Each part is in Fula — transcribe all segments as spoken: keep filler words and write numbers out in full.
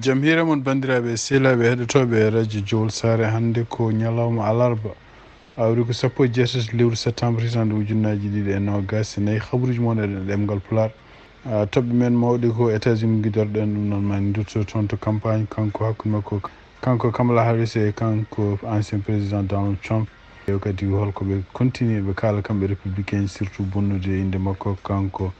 Jam hiire mon, banndiraaɓe e sehilaaɓe heɗotooɓe e radio Jowol Saare. Hannde ko ñalawma alarba, aawri ko sappo e jeetati lewru septembre, hitaande ujunnaaji ɗiɗi e noogaas e nayi. Habruuji mon e ɗemngal Pulaar. Ah, toɓɓe men mawɗe ko États-Unis ngidoreɗen, ɗum noon ma en ndutto toon to campagne, kanko hakkunde makko, kanko Kamala Harris e kanko ancien président Donald Trump. Ɓe kadi holko ɓe continue ɓe kaala kamɓe républicain, surtout bonnude innde makko kanko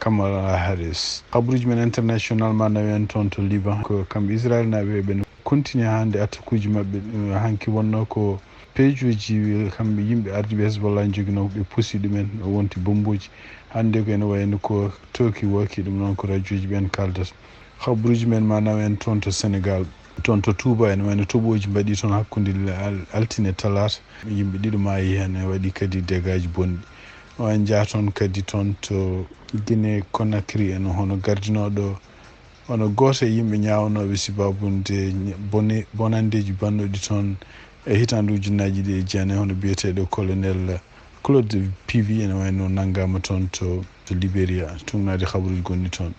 Kamala Harris. Habruuji men international ma nawe en toon to Liban. Ko kamɓe Israel naaɓe ɓe continue hannde attaque uji maɓɓe. Eh, hanki wonno ko peejuuji kamɓe yimɓe ardiiɓe Hezbollah njoginoo, ɓe pusi ɗumen, o wonti bombooji. Hannde ko ene wayno ko Turquie wooki, ɗum noon ko radioji ɓen kaaldata. Habruuji men ma nawe en toon to Sénégal, toon to Touba, ene wayno toɓooji mbaɗi toon hakkunde al-, altine talaata. Yimɓe ɗiɗo maayi heen, e waɗi kadi dégâts bonɗi. O en njaa toon kadi toon to Guinée Conakry, en hono gardinooɗo, hono gooto e yimɓe ñaawanooɓe sibaabu nde bone-, bonanndeeji bannooɗi toon e hitaande ujunnaaji ɗiɗi e jeenayi, hono biyeteeɗo colonel Claude Pivi, ene wayno nanngaama toon to, to Liberia, tuugnaade habruuji gonɗi toon.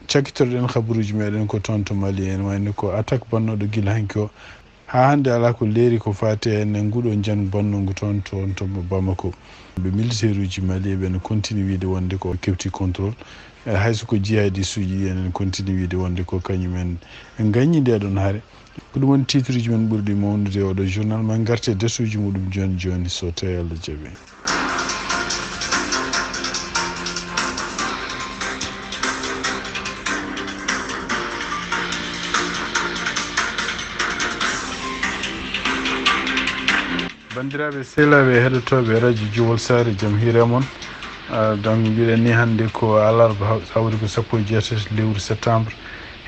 Cakkitoreɗen habruuji meɗen ko toon to Mali, ene wayno ko attaque bannooɗo gila hanki o. Haa hannde alaa ko leeri ko faati e nguɗo njanu bannungu toon, toon to Bamako. Ɓe militeeruuji Mali ɓe no continue wiide wonde ko kefti contrôle. E, hay so ko jihadisuuji ɗi enen continue wiide wonde ko kañumen ngaññi nde ɗon hare. Ko ɗum woni titruuji men ɓurɗi mawnude e oɗo journal. Ma en ngarte e dasuuji muɗum jooni jooni, so tawi Allah jaɓi. Banndiraaɓe sehilaaɓe heɗotooɓe radio Jowol Saare, jam hiire mon. Ah, donc, mbiɗen ni hannde ko alarba, haw-, hawri ko sappo e jeetati lewru septembre,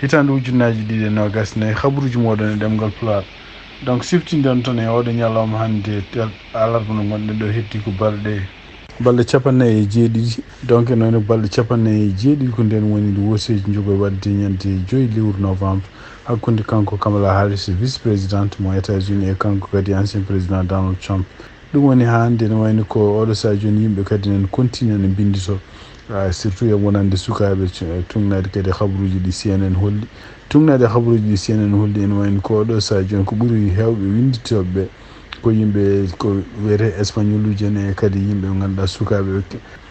hitaande ujunnaaji ɗiɗi e noogaas e nayi. Habruuji mooɗon e ɗemngal Pulaar. Donc, siftinɗen toon e oɗo ñalawma hannde, tel-, alarba no ngonɗen ɗo, heddi ko balɗe, balɗe cappannayi e jeeɗiɗi. Donc, ene wayno balɗe cappannayi e jeeɗiɗi ko nden woni nde wooteeji njogoo waɗde ñande joyi lewru novembre, hakkunde kanko Kamala Harris, vice présidente mo États-Unis, e kanko kadi ancien président Donald Trump. Ɗum woni haa hannde ene wayno ko oɗo sahaa jooni yimɓe kadi ene continue ene mbinnditoo. Ah, surtout e wonande sukaaɓe, c-, tuugnaade kadi habruuji ɗi C N N holli. Tuugnaade habruuji ɗi C N N holli ene wayno ko oɗo sahaa jooni ko ɓuri heewɓe winnditooɓe ɓe ko yimɓe ko wiyetee espagnoluuji en, e kadi yimɓe ɓe ngannduɗaa sukaaɓe.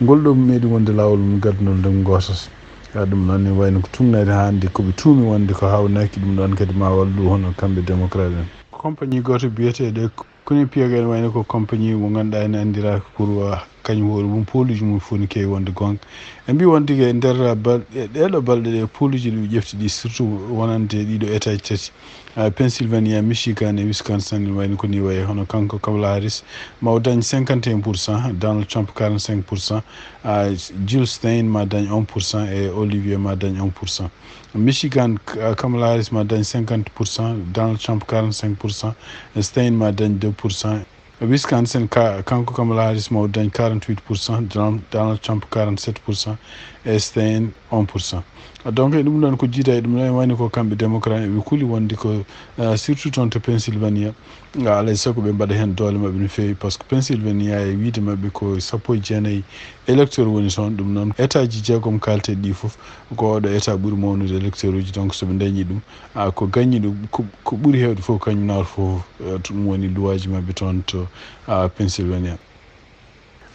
Ngol ɗo meeɗi wonde laawol mum gaddunol ndem ngootata. Ah, ɗum noon ne wayno ko tuugnaade haa hannde ko ɓe tuumi wonde ko haawnaaki, ɗum ɗoon kadi ma wallu hono kamɓe démocrate en. Compagnie gooto biyeteeɗo Quinnipiac, ene wayno ko compagnie mo ngannduɗaa ene anndiraa pour, ah, kañum hoore mum pooluuji mum fof ne keewi wonde goonga. Ɓe mbii wonde e nder bal-, e ɗeeɗo balɗe ɗe pooluuji ɗi ƴefti ɗi, surtout wonande ɗiɗo état ji tati, ah, Pennsylvania, Michigan e Wisconsin, ene wayno ko ni wayi. Hono kanko Kamala Harris ma o dañ cinquante et un pour cent, Donald Trump quarante-cinq pour cent, ah, Jill Stein ma dañ un pour cent e Olivier ma dañ un pour cent. Michigan, K-, Kamala Harris ma dañ cinquante pour cent, Donald Trump quarante-cinq pour cent, Stein ma dañ deux pour cent. Wisconsin, ka-, kanko Kamala Harris ma o dañ quarante-huit pour cent, Donald, Donald Trump quarante-sept pour cent, e Stein un pour cent. Donc, e ɗum ɗoon ko jiida e ɗum ɗoon, ene wayno ko kamɓe démocrate, eɓe kuli wonde ko, eh, surtout toon to Pennsylvania, alaa e sago ɓe mbaɗa heen doole maɓɓe no feewi, par ce que Pennsylvania e wiyde maɓɓe ko sappo e jeenayi électeur woni toon. Ɗum noon, état ji jeegom kaalteeɗi ɗi fof, ko oɗo état ɓuri mawnude électeur uji. Donc, so ɓe dañii ɗum, ah, ko gañi ɗum, ko, ko ɓuri heewde fof, kañum nawata fof, eh, to ɗum woni luwaaji maɓɓe toon to, ah, Pennsylvania.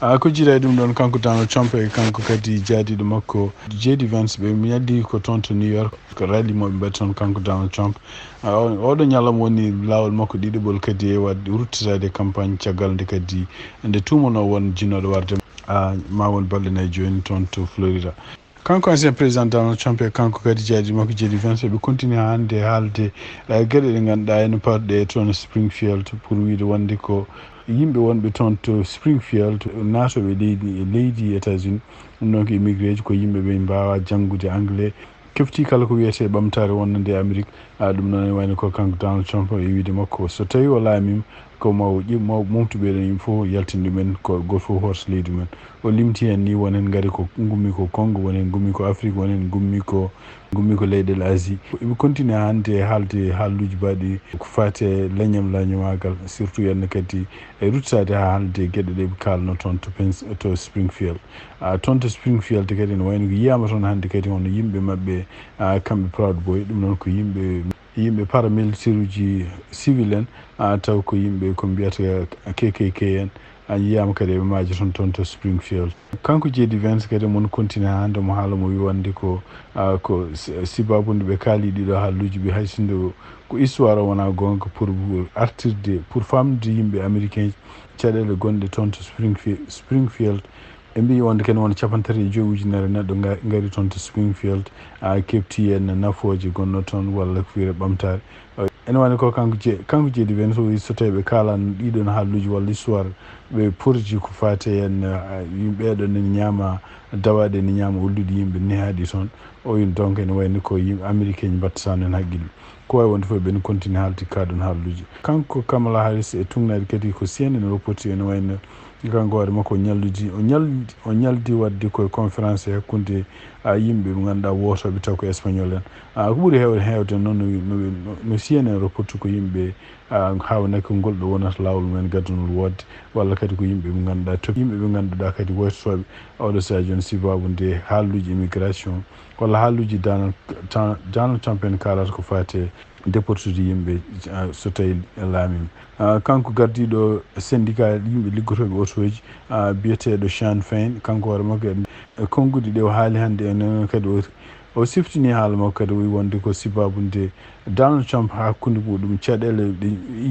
Ah, ko jiida e ɗum ɗoon, kanko Donald Trump e kanko kadi jaadiiɗo makko J D Vance, ɓe ñalli ko toon to New York, ko rally mo ɓe mbaɗi toon, kanko Donald Trump. Ah, o-, oɗo ñalawma woni laawol makko ɗiɗaɓol kadi e waɗ-, ruttitaade campagne, caggal nde kadi nde tuumanoo won jinnooɗo warde, ah, ma won balɗe nayi jooni toon to Florida. Kanko ancien président Donald Trump e kanko kadi jaadiiɗo makko J D Vance, ɓe continue hannde haalde, eh, geɗe ɗe ngannduɗaa ene pawɗe toon Springfield, pour wiyde wonde ko yimɓe wonɓe toon to Springfield, naatooɓe leydi, leydi États-Unis, ɗum noon ko immigré ji, ko yimɓe ɓe mbaawaa janngude anglais, kefti kala ko wiyetee ɓamtaare wonnande e Amérique. Ah, ɗum noon ene wayno ko kanko Donald Trump e wiyde makko, so tawii o laamiima, ko ma o ƴe-, ma o momtu ɓee ɗoon yimɓe fof, yaltin ɗumen, ko gooto fof hoota leydi mum. O limti heen ni, won heen ngari ko ngummi ko Congo, won heen ngummi ko Afrique, won heen ngummi ko, ngummi ko leyɗeele Asie. Eɓe continue hannde e haalde haalluuji mbaɗi ko faati e leñam laañamaagal, surtout hannde kadi e ruttaade haa haalde geɗe ɗe ɓe kaalnoo toon to Pens-, to Springfield. Ah, toon to Springfield kadi ene wayno ko yiyaama toon hannde kadi hono yimɓe maɓɓe, ah, kamɓe Proud Boy, ɗum noon ko yimɓe yimɓe paramilitaire uji civil en, a taw ko yimɓe ko mbiyata K K K en, a yiyaama kadi eɓe maaja toon, toon to Springfield. Kanko J D Vance kadi mon continue haa hannde mo haala mo wi wonde ko, a, ko s-, sibaabu nde ɓe kaali ɗiɗo haaluuji ɓe hay sinno ko histoire o wonaa goonga pour artirde, pour famnude yimɓe américain caɗeele gonɗe toon to Springfi-, Springfield. Ɓe mbiyi wonde kadi won capanɗe tati e joyi ujunere neɗɗo nga-, ngari toon to Springfield, a, keɓti heen nafooje gonno toon walla ko wiyre ɓamtaare. Ene wayno ko kanko J-, kanko J D Vance o wi so tawi ɓe kaalano ɗiɗon haaluuji walla histoire, ɓe porti ko faati heen, a, yimɓe ɓeeɗo ne ñaama dawaaɗi, ne ñaama ulluɗi yimɓe nehaaɗi toon. O wi donc ene wayno ko yimɓe américain mbatta sano en haqqille. Ko wawi wonde fof ɓen continue haalde kaɗon haaluuji. Kanko Kamala Harris e tugnaade kadi ko C N N reporti ene wayno kanko hoore makko o ñalludi, o ñal-, o ñaldi waɗde koye conférence e hakkunde, a, yimɓe ɓe ngannduɗaa wootooɓe taw ko espagnol en. A, ko ɓuri heewde, heewde noon no, no, no, no C N N reporti ko yimɓe, a, haawnaki ngol ɗo wonata laawol mumen gaddanol woodde, walla kadi ko yimɓe ɓe ngannduɗaa to-, yimɓe ɓe ngannduɗaa kadi woytotooɓe oɗo sahaa jooni sibaabu nde haaluuji immigration walla haaluuji Donald, Donald Trump en kaalata ko faati e déportude yimɓe, a, so tawi laamiima. A, kanko gardiiɗo syndicat yimɓe liggotooɓe otooji, a, biyeteeɗo Shawn Fain, kanko hoore makko e, e konnguɗi ɗe o haali hannde en, noon kadi o, o siftini haala makko kadi, o wi wonde ko sibaabu nde Donald Trump hakkunde muɗum caɗeele ɗe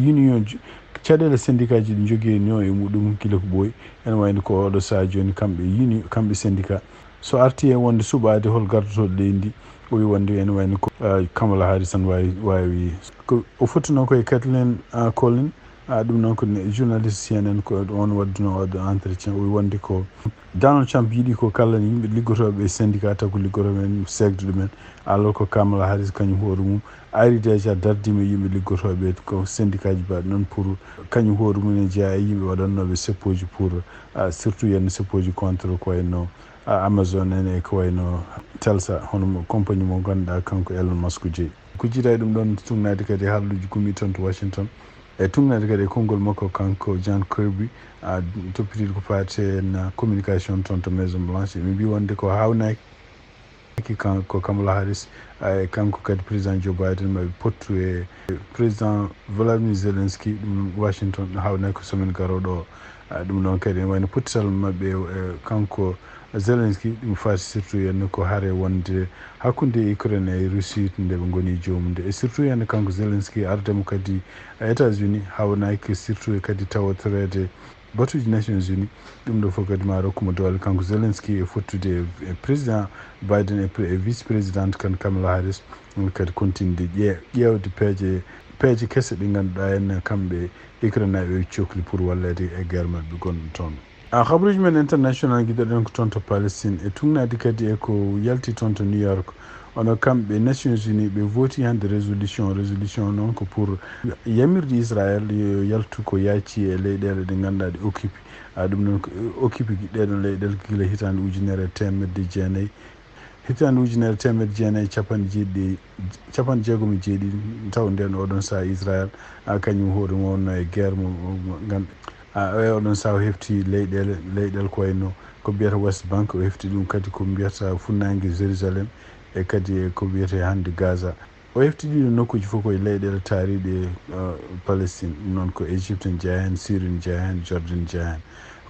union ji, caɗeele syndicat ji ɗi njogino e muɗum gila ko ɓooyi. Ene wayno ko oɗo sahaa jooni kamɓe uni-, kamɓe syndicat so arti e wonde suɓaade hol gardotoɗo leydi ndi, o wi wonde ene wayno ko, ah, Kamala Harris tan waawi, waawi. Ko o fottuno ko e Kathleen, ah, Collin, ah, ɗum noon ko ne-, journaliste C N N, ko on wadduno oɗo entretien. O wi wonde ko Donald Trump yiɗi ko kala yimɓe liggotooɓe e syndicat taw ko liggotooɓe en segde ɗumen, alors ko Kamala Harris kañum hoore mum ari déjà dardima yimɓe liggotooɓe ko syndicat ji mbaɗi noon pour kañum hoore mum ne jeyaa e yimɓe waɗannooɓe seppooji pour, ah, surtout yenn seppooji contre ko wayno, ah, Amazon en e ko wayno Tesla, hono mo compagnie mo ngannduɗaa kanko Elon Musk jeyi. Ko jiidaa e ɗum ɗoon tugnaade kadi e haalluuji gumi toon to Washington, e tugnaade kadi e konngol makko kanko John Kirby, ah, toppitiiɗo ko faati e communication toon to Maison Blanche. Ɓe mbii wonde ko haawnaaki kan-, ko Kamala Harris, ah, e kanko kadi président Joe Biden maɓe pottu e président Volodymyr Zelensky, ɗum Washington, ɗo haawnaaki ko semaine garooɗo o. Ah, ɗum ɗoon kadi ene wayno pottital maɓɓe e, e kanko Zelensky, ɗum faati surtout heen ko hare wonde hakkunde Ukraine e Russie nde ɓe ngoni joomum nde. E surtout heen kanko Zelensky ardemo kadi e États-Unis, haawnaaki surtout e kadi tawotoreede batuuji Nations Unies. Ɗum ɗo fof kadi ma rokku mo doole kanko Zelensky e fottude e, e président Biden e pre-, e vice présidente kan Kamala Harris, ɗum kadi continde ƴee-, ƴeewde peeje, peeje kese ɗe ngannduɗaa en kamɓe Ukraine naaɓe cokli pour walleede e guerre maɓɓe gonɗo toon. A, habaruuji men international ngiɗoɗen ko toon to Palestine, e tugnaade kadi e ko yalti toon to New York. Hono kamɓe Nations Unies ɓe vooti hannde résolution, résolution noon ko pour yamirde Israël yo yaltu ko yaaci e leyɗeele ɗe ngannduɗaa ɗe occupé. A, ɗum noon ko occupé ɗeɗon leyɗeele gila hitaande ujunere e teemedde jeenayi, hitaande ujunere e teemedde jeenayi e capanɗe jeeɗiɗi, capanɗe jeegom e jeeɗiɗi, taw ndeen oɗon sahaa Israël, a, kañum hoore mum wonno e guerre mo, mo, mo, nganndu-, a, e oɗon sahaa o hefti leyɗeele, leyɗeele ko wayno ko mbiyata West Bank, o hefti ɗum kadi ko mbiyata funnaange Jérusalem, e kadi e ko wiyetee hannde Gaza. O hefti ɗiɗo nokkuuji fof ko e leyɗeele taariiɗe, uh, Palestine. Ɗum noon ko Égypte ne jeyaa heen, Syrie ne jeyaa heen, Jordan ne jeyaa heen.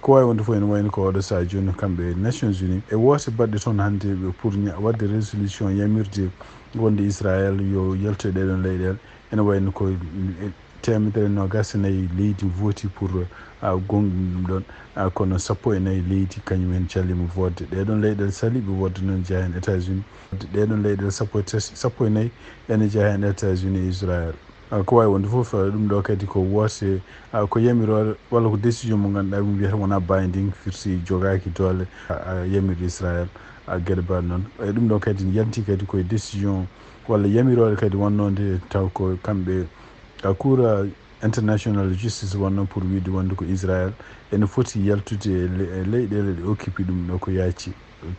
Ko waawi wonde fof ene wayno ko oɗo sahaa jooni kamɓe e Nations Unies e woote baɗɗe toon hannde ɓe pour ña-, waɗde résolution yamirde wonde Israël yo yaltu e ɗeɗon leyɗeele. Ene wayno ko, e, teemedere noogaas e nayi leydi vooti pour, a, gonɗinde ɗum ɗoon, a, kono sappo e nayi leydi kañum en caliima vootde. Ɗeɗon leyɗeele saliiɓe vootde noon jeyaa heen États-Unis. Ɗeɗon leyɗeele sappo e tati, sappo e nayi ene jeyaa heen États-Unis e Israël. A, ko waawi wonde fof, a, ɗum ɗo kadi ko woote, a, ko yamiroore walla ko décision mo ngannduɗaa ɗum wiyata wonaa binding, firti jogaaki doole, a, a, yamirde Israël, a, geɗe mbaɗe noon. E ɗum ɗo kadi yanti kadi koye décision walla yamiroore kadi wonnode taw ko kamɓe, a, Cour, a, International Justice wonno pour wiide wonde ko Israël ene foti yaltude e le-, e leyɗeele ɗe occupé ɗum ɗo ko yaaci.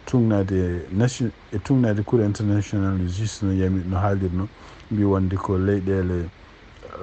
Tugnaade nation-, e tugnaade Cour International Justice no yami, no haalirno, mbi wonde ko leyɗeele,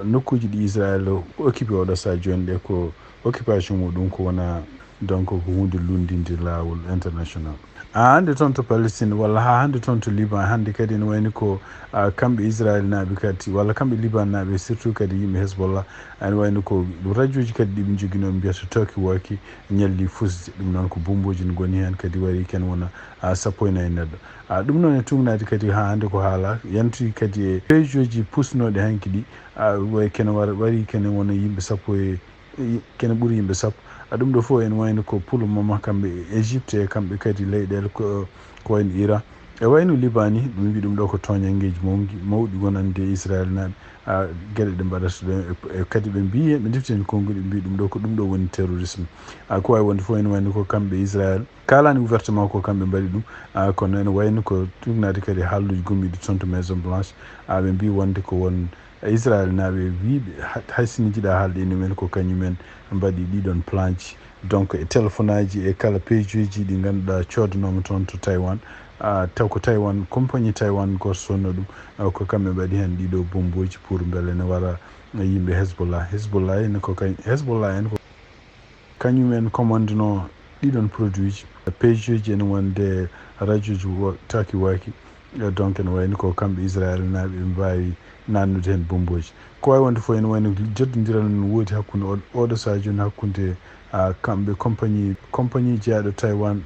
a, nokkuuji ɗi Israël occupé oɗo sahaa jooni ɗe ko occupation muɗum ko wona Donc ko huunde lunndinde laawol international. Haa hannde toon to Palestine, walla haa hannde toon to Liban, hannde kadi ene wayni ko, ah, kamɓe Israel naaɓe kadi, walla kamɓe Liban naaɓe, surtout kadi yimɓe Hezbollah, ene wayni ko rajooji kadi ɗi ɓe njoginoo, ɓe mbiyata talkie-walkie, ñalli fusde. Ɗum noon ko bommbooji ne ngoni heen, kadi warii kene wona, ah, sappo e nayi neɗɗo. Ah, ɗum noon e tuugnaade kadi haa hannde ko haalaa, yanti kadi e piège uji pusnooɗi hanki ɗi, ah, way kene war-, warii kene wona yimɓe sappo e, e, kene ɓuri yimɓe sappo. Ah, ɗum ɗo fof ene wayno ko pour le moment kamɓe e Égypte e kamɓe kadi leyɗeele ko, ko wayno Iran. E wayno Liban ni, ɗum mbi ɗum ɗo ko tooñanngeeji mawɗi, mawɗi wonande e Israel naaɓe. Ah, geɗe ɗe mbaɗata ɗo, e, e kadi ɓe mbi, ɓe ndefti heen konnguɗi, ɓe mbi ɗum ɗo ko ɗum ɗo woni terrorisme. Ah, ko wawi wonde fof ene wayno ko kamɓe Israel. Kaalani ouvertement ko kamɓe mbaɗi ɗum. Ah, kono ene wayno ko tuugnaade kadi haalluuji gommiiɗi toon to Maison Blanche. Ah, ɓe mbi wonde ko won Israel naaɓe wiiɓe, ha-, hay sinno jiɗa haalde e mumen, ko kañumen mbaɗi ɗiɗon plan ji. Donc, e téléphone aji e kala piège uji ɗi ngannduɗaa coodanooma toon to Taiwan. Ah, taw ko Taiwan, compagnie Taiwan gooto sodno ɗum. Ah, ko kamɓe mbaɗi heen ɗiɗo bommbooji pour mbele ne wara yimɓe Hezbollah. Hezbollah en ko kañ-, Hezbollah en ko kañum en commandino ɗiɗon produit ji. Piège uji ene wonde rajooji wo-, talkie-walkie. Eh, donc ene wayni ko kamɓe Israel naaɓe ɓe mbaawi naannude heen bommbooji. Ko wawi wonde fof ene wayno joddodiral no woodi hakkunde o-, oɗo sahaa jooni hakkunde, ah, kamɓe compagnie, compagnie jeyaaɗo Taiwan,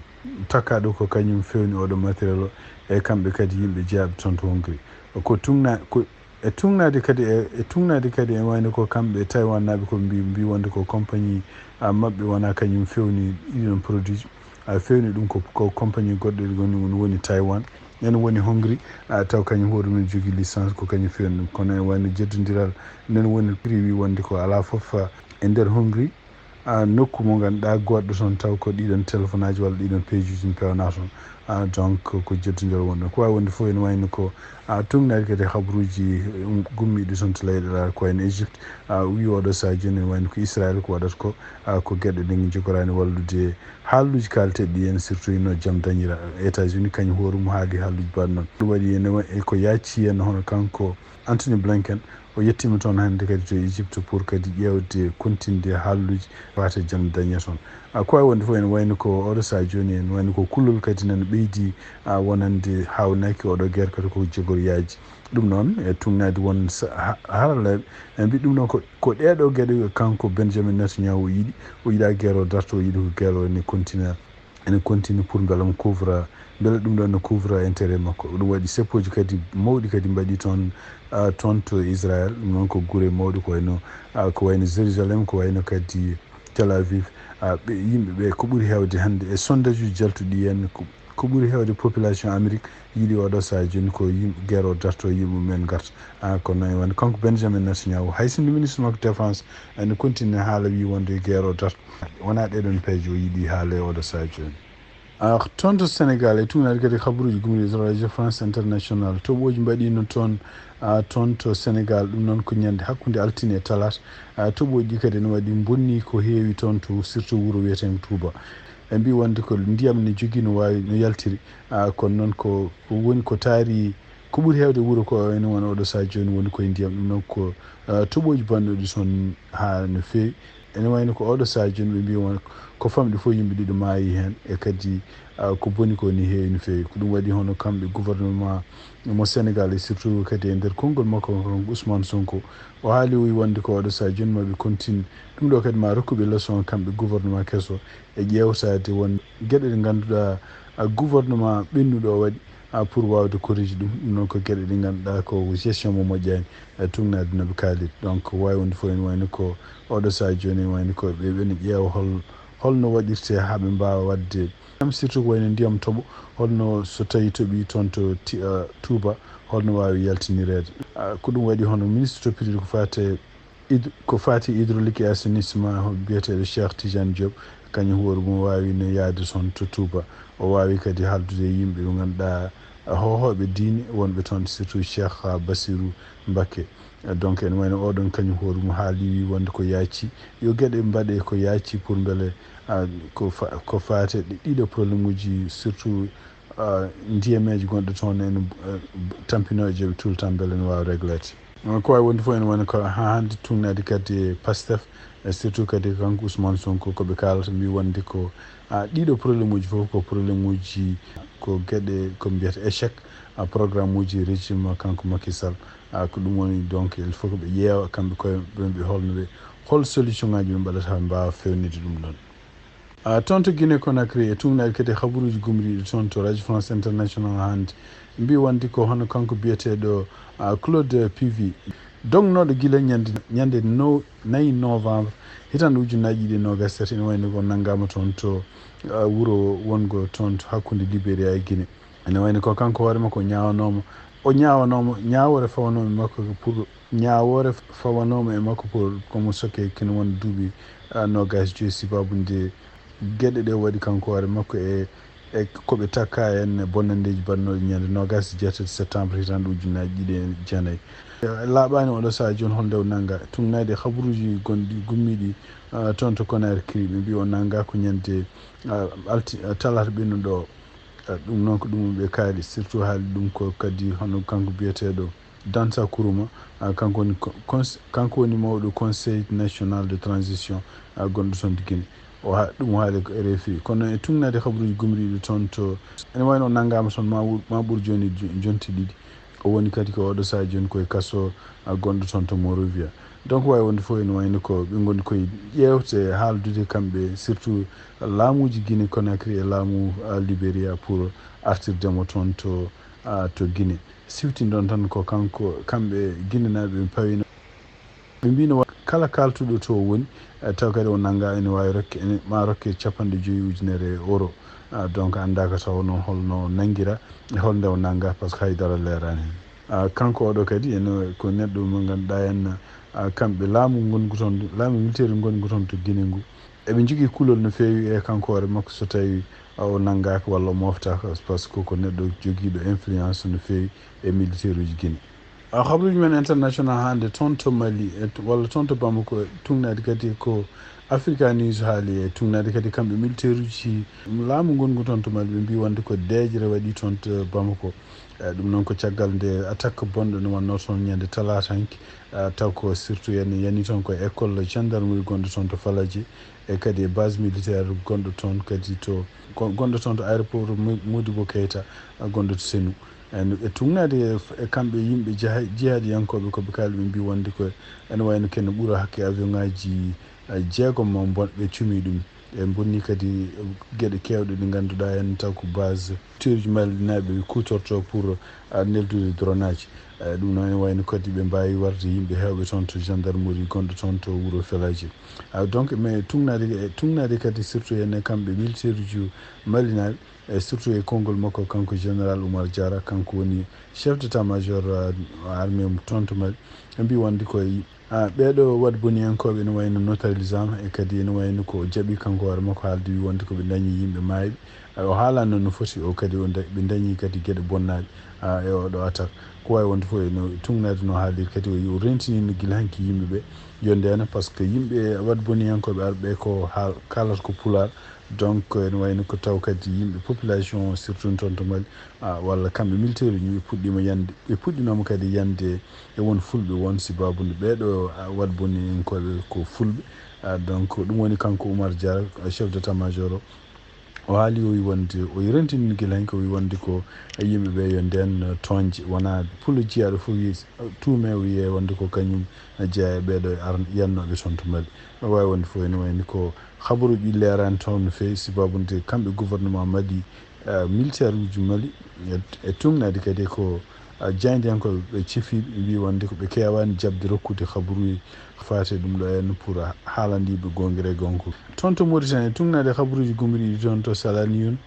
takkaaɗo ko kañum fewni oɗo matériel o, e kamɓe kadi yimɓe jeyaaɓe toon to Hongrie. Ko tugna-, ko e tugnaade kadi e, e tugnaade kadi e wayno ko kamɓe Taiwan naaɓe ko mbi, mbi wonde ko compagnie, ah, maɓɓe wona kañum fewni ɗiɗon produit ji. Ah, fewni ɗum ko, ko compagnie goɗɗo ɗi woni, woni Taiwan. Ene woni Hongrie, ah, taw kañum hoore mum jogii licence, ko kañum fewni ɗum. Kono e wayno joddodiral nden woni, wi wonde ko alaa fof, ah, e nder Hongrie, ah, nokku mo ngannduɗaa goɗɗo toon taw ko ɗiɗon téléphone aji walla ɗiɗon piège uji ne pewnaa toon. Ah, donc ko joddodiral woni ɗon. Ko wawi wonde fof ene wayno ko, ah, tugnaade kadi habaruuji, um, gummiiɗi toon to leyɗeele ko wayno Égypte. Ah, wi oɗo sahaa jooni ene wayno ko Israel ko waɗata ko, ah, ko geɗe ɗe jogoraani wallude haalluuji kaaleteeɗi ɗi en, surtout no jam dañira. États-Unis kañum hoore mum haali haalluuji baɗ noon. Ɗum waɗi ene wa-, e ko yaaci heen hono kanko Anthony Blinken, o yettiima toon hannde kadi to Égypte pour kadi ƴeewde, kontinde haalluuji faati e jam dañe toon. Ah, ko wawi wonde fof ene wayno ko oɗo sahaa jooni ene wayno ko kulol kadi nana ɓeydi, ah, wonande haawnaki oɗo guerre kadi ko jogori yaaji. Ɗum noon e tugnaade won sa-, ha-, haralleeɓe, ɓe mbi ɗum noon ko, ko ɗeeɗo geɗe kanko Benjamin Netanyahu o yiɗi, o yiɗa guerre o darto, o yiɗi ko guerre o ne continue ene continue pour mbela mo couvra, mbela ɗum ɗon ne couvra intérêt makko. Ɗum waɗi seppooji kadi mawɗi kadi mbaɗi toon, ah, toon to Israel. Ɗum noon ko gure mawɗe ko wayno, ah, ko wayno Jérusalem, ko wayno kadi Tel Aviv. Ah, ɓe, yimɓe ɓe ko ɓuri heewde hannde e sondage uji jaltuɗi en, ko, ko ɓuri heewde population Amérique yiɗi oɗo sahaa jooni ko yimɓe guerre o darto, yimɓe mumen ngarta. Ah, kono e wayno kanko Benjamin Netanyahu, hay sinno ministre makko défense ene continue haala wi wonde guerre o darto. Wona ɗeɗon piège o yiɗi haala e oɗo sahaa jooni. Ah, toon to Sénégal, e tugnaade kadi habaruuji gummiiɗi to Radio France International, toɓooji mbaɗiino toon, ah, toon to Sénégal, ɗum noon ko ñande hakkunde altine e talaata. Ah, toɓooji ɗi kadi ene waɗi bonni ko heewi toon to, surtout wuro wiyeteengo Touba. Ɓe mbi wonde ko ndiyam ne jogii no waawi, no yaltiri. Ah, kono noon ko, ko woni ko taari ko ɓuri heewde wuro ko ene wona oɗo sahaa jooni woni koye ndiyam. Ɗum noon ko, ah, toɓooji bannoɗi toon haa no feewi. Ene wayno ko oɗo sahaa jooni ɓe mbi won ko famɗi fof yimɓe ɗiɗo maayi heen, e kadi, ah, ko boni ko ni heewi no feewi. Ko ɗum waɗi hono kamɓe gouvernement mo Sénégal e surtout kadi e nder konngol makko kanko Ousmane Sonko, o haali o wi wonde ko oɗo sahaa jooni maɓe continue. Ɗum ɗo kadi ma rokkuɓe leçon kamɓe gouvernement keso e ƴeewtaade won geɗe ɗe ngannduɗaa, ah, gouvernement ɓennuɗo o waɗi, ah, pour waawde corrige ɗum. Ɗum noon ko geɗe ɗe ngannduɗaa ko gestion mo moƴƴaani, eh, tugnaade no ɓe kaaliri. Donc ko wawi wonde fof ene wayno ko oɗo sahaa jooni ene wayno ko ɓe, ɓe ne ƴeewa hol, holno waɗirte haa ɓe mbaawa waɗde, am surtout ko wayno ndiyam toɓo, holno so tawi toɓi toon to Ti-, ah, Touba, holno waawi yaltinireede. Ah, ko ɗum waɗi hono ministre toppitiiɗo ko faate hyd-, ko faati hydraulique et assainissement, biyeteeɗo Cheikh Tidiane Diop, kañum hoore mum waawi no yahde toon to Touba. O waawi kadi haaldude e yimɓe ɓe ngannduɗaa, hoohooɓe diine wonɓe toon, surtout Cheikh Bassirou Mbacké. Donc ene wayno oɗon kañum hoore mum haali wi wonde ko yaaci, yo geɗe mbaɗe ko yaaci pour mbele, ah, ko fa-, ko faate ɗi-, ɗiɗo problème uji, surtout, ah, ndiyameeje gonɗe toon ene, eh, tampinooje tout le temps mbele ne waawa régleede. Ko wawi wonde fof ene woni ko ha hande tungnaade kadi e Pastef, e surtout kadi kanko Ousmane Sonko, ko ɓe kaalata mbi wonde ko, a, ɗiɗo problème uji fof ko problème uji, ko gueɗe ko mbiyata échec, a, programme uji régime kanko Macky Sall. A, ko ɗum woni donc il faut ko ɓe ƴeewa kamɓe koye ɓen ɓe holno ɓe, hol solution ngaji ɓe mbaɗata ɓe mbawa fewnide ɗum ɗon. A, toon to Guinée Conakry e tungnaade kadi habaruuji gumriiɗi toon to Radio France International hannde, mbi wonde ko hono kanko biyeteeɗo, a, Claude Pivi, dognooɗo gila ñande, ñande no-, nayi novembre, hitande ujunnaaji ɗiɗi e noogas e tati, ene wayno ko nanngaama toon to, a, wuro wongo toon to hakkunde Libéria e Guinée. Ene wayno ko kanko hoore makko ñaawanooma, o ñaawanooma ñaawoore fawanooɓe makko pour, ñaawoore fawanooɓe e makko pour ko mo sokke kene won duuɓi, a, noogas e joyi, sababu nde geɗe ɗe waɗi kanko hoore makko e, e ko ɓe takka en e bonnandeeji baɗnooɗi ñande noogas e jeetati septembre hitande ujunnaaji ɗiɗi e jeenayi. Laaɓaani oɗo sahaa jooni holnde o nannga, tungnaade e habaruuji gonɗi gummiiɗi, a, toon to Conakry, ɓe mbi o nannga ko ñande, a, alti-, a, talaata ɓennuɗo o. Eh, ɗum noon ko ɗum ɓe kaali, surtout haali ɗum ko kadi hono kanko biyeteeɗo Dansa Kuruma, ah, kanko woni ko-, cons-, kanko woni mawɗo Conseil National de Transition, ah, gonɗo toon to Guinée. O ha-, ɗum o haali ko R F I. Kono e tungnaade habaruuji gumriiɗi toon to, ene wayno o nanngaama toon ma wu-, ma ɓur jooni jo-, jonte ɗiɗi. O woni kadi ko oɗo sahaa jooni koye kaso, ah, gonɗo toon to Monrovia. Donc, wawi wonde fof ene wayno ko ɓe ngoni koye ƴeewte, haaldude kamɓe, surtout laamuuji Guinée Conakry e laamu, ah, Libéria pour artirde mo toon to, ah, to Guinée. Siftindon tan ko kanko, kamɓe Guinénaaɓe ɓe pawino. Ɓe mbino wa-, kala kaltuɗo to o woni, eh, taw kadi o nannga ene wawi rokke, ene ma rokke capanɗe joyi ujunere euro. Ah, donc anndaaka taw noon holno nanngira e holnde o nannga, par ce que haydara leeraani heen. Ah, kanko oɗo kadi ene ko neɗɗo mo ngannduɗaa en, ah, kamɓe laamu ngongu toon, laamu militaire ngongu toon to Guinée ngu. Eɓe njogii kulol no feewi e kanko hoore makko so tawi, ah, o nanngaaka walla o mooftaaka, par ce que ko neɗɗo jogiiɗo influence no feewi e militaire uji Guinée. Ah, habaruuji men international hannde toon to Mali, e to, walla toon to Bamako, tungnaade kadi ko Africa News haali e tungnaade kadi kamɓe militaire uji laamu ngongu toon to Mali, ɓe mbi wonde ko deeƴre waɗi toon to Bamako. Eh, ɗum noon ko caggal nde attaque bonɗo no wannoo toon ñande talaata hanki, eh, taw ko surtout yani, yani toon ko école gendarmerie gonɗo toon to Faladji, e kadi e base militaire gonɗo toon kadi to, gon-, gonɗo toon to aéroport Mo-, Modibo Keita, eh, gonɗo to Senu. En, e tungnaade e f-, e kamɓe yimɓe jaha-, jihaadiyankooɓe ko ɓe kaali ɓe mbi wonde ko ene wayno kene ɓura hakke avion ngaji, eh, jeegom mo bon-, ɓe cumi ɗum. Ɓe bonni kadi geɗe keewɗe ɗe ngannduɗaa en taw ko base teeruji malinaaɓe ɓe kuutorto pour, ah, neldude drone aji. Eh, ɗum noon ene wayno kadi ɓe mbaawi warde yimɓe heewɓe toon to gendarmerie gonɗo toon to wuro Faladji. Ah, donc, mais tungnaade, eh, tungnaade kadi surtout en e kamɓe militaire uji malinaaɓe, e surtout e konngol makko kanko général Oumar Diarra, kanko woni chef d'état-major, ah, armée mo toon to Mali. Ɓe mbi wonde koye Ah, ɓeeɗo waɗboniyankooɓe ene wayno neutralisaama e kadi ene wayno ko o jaɓi kanko hoore makko haalde wi wonde ko ɓe dañi yimɓe maayɓe. Ah, o haalano no foti o kadi o da-, ɓe dañi kadi geɗe bonnaaɗe, ah, e oɗo attaque. Ko wawi wonde fof eno tungnaade no haaliri kadi o, o rentinino gila hanki yimɓe ɓe yo ndeno par ce que yimɓe waɗboniyankooɓe arɓe ko haal-, kaalata ko pulaar. Donc ene wayno ko taw kadi yimɓe population o surtout toon to Mali, ah, walla kamɓe militaire uji ɓe puɗɗima yande, ɓe puɗɗinoma kadi yande e won fulɓe won, sababu nde ɓeeɗo, ah, waɗboniyankooɓe ko fulɓe. Ah, donc ɗum woni kanko Oumar Diarra, ah, chef d'état-major o. O haali o wi wonde, o rentinii gila hanki o wi wonde ko yimɓe ɓe yo nden, ah, toñje, wona pulo jiyaaɗo fof wi tuume o wiye wonde ko kañum jeeya e ɓeeɗo e ar-, yannooɓe toon to Mali. No wawi wonde fof ene wayni ko habaruuji ɗi leeraani toon no feewi, sababu nde kamɓe gouvernement Mali, ah, militaire uji Mali e, e tungnaade kadi ko, ah, jaayndiyankooɓe ɓe cefiiɓe mbi wonde ko ɓe keewaani jaɓde rokkude habaruuji faate ɗum ɗo en pour haalandiiɓe goongre gonko. Toon to Mauritanie, tungnaade habaruuji gumriiɗi toon to Salaniyun,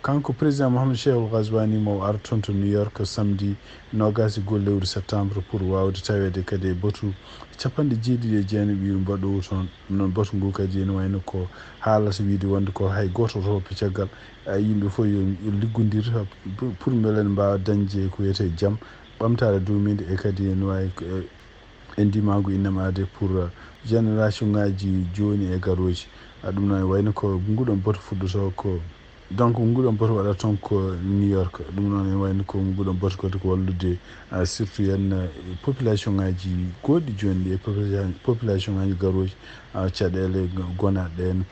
kanko président Mohamed Cheikhul Ghazouani mo ar toon to New York samedi noogas e goho lewru septembre pour waawde taweede kadi e batu capanɗe jeeɗiɗi e jeenayi ɓiɗo mbaɗoowo toon. Ɗum noon batu ngu kadi ene wayno ko haalata wiide wonde ko hay gooto to caggal, ah, yimɓe fof yo, yo liggondir pour mbele en mbaawa dañde ko wiyetee jam, ɓamtaare duumiinde e kadi ene waawi ko e, e ndimaagu innama de pour, ah, génération ngaji jooni e garooji. Ah, ɗum noon wayno ko nguɗon batu fuɗɗotoo ko Donc nguɗon batu waɗa toon ko New York. Ɗum noon ene wayni ko nguɗon batu kadi ko wallude, ah, surtout yen, eh, population ngaji goɗɗi jooni ɗi e population, population ngaji garooji, ah, caɗeele gonaɗe ɗen.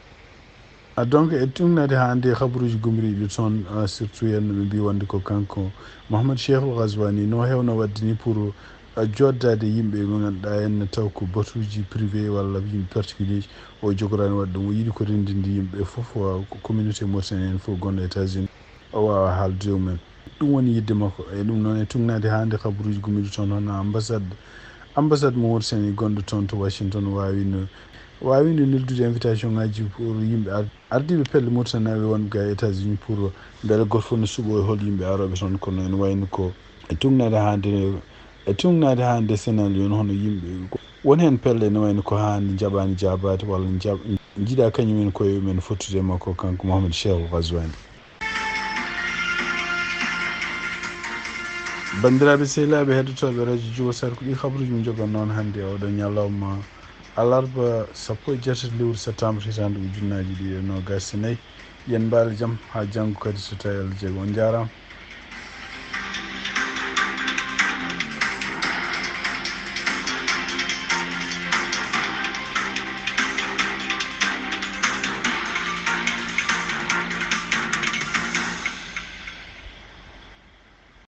Ah, donc e tuugnaade haa hannde habaruuji gumriiɗi toon, ah, surtout yen ɓe mbi wonde ko kanko Mohamed Cheikhou Ghazouani no hewno waɗde ni pour, ah, joddaade yimɓe ɓe ngannduɗaa en taw ko batuuji privé walla yimɓe particulier o jogoraani waɗde ɗum. O yiɗi ko renndinde yimɓe fof, ah, ko communauté mauritanienne fof gonɗo États-Unis. O waawa haaldude e mumen. Ɗum woni yiɗde makko. E ɗum noon e tuugnaade haa hannde habaruuji gummiiɗi toon hono ambassade, ambassade mo Mauritanie gonɗo toon to Washington waawino, waawino neldude invitation ngaji pour yimɓe ar-, ardiiɓe pelle mauritanaaɓe wonɓe ga États-Unis pour mbele gooto fof no suɓoo e hol yimɓe arooɓe toon. Kono ene wayno ko e tuugnaade haa hannde, e tuugnaade haa hannde scénario no hono yimɓe ko won heen pelle ene wayno ko haa hannde njaɓaani jaabaade walla njaɓ-, njiɗa kañum en koye mumen fottude e makko kanko Mohamed Cheikhou Ghazouani. Banndiraaɓe sehilaaɓe heɗotooɓe radio Juwa Sar, ko ɗi habaruuji min njogan noon hannde e oɗo ñalawma alarba sappo e jeetati lewru septembre hitaande ujunnaaji ɗiɗi e noogaas e nayi. Yen mbaale jam haa janngo kadi so tawi Allah jaɓi. On njaaraama.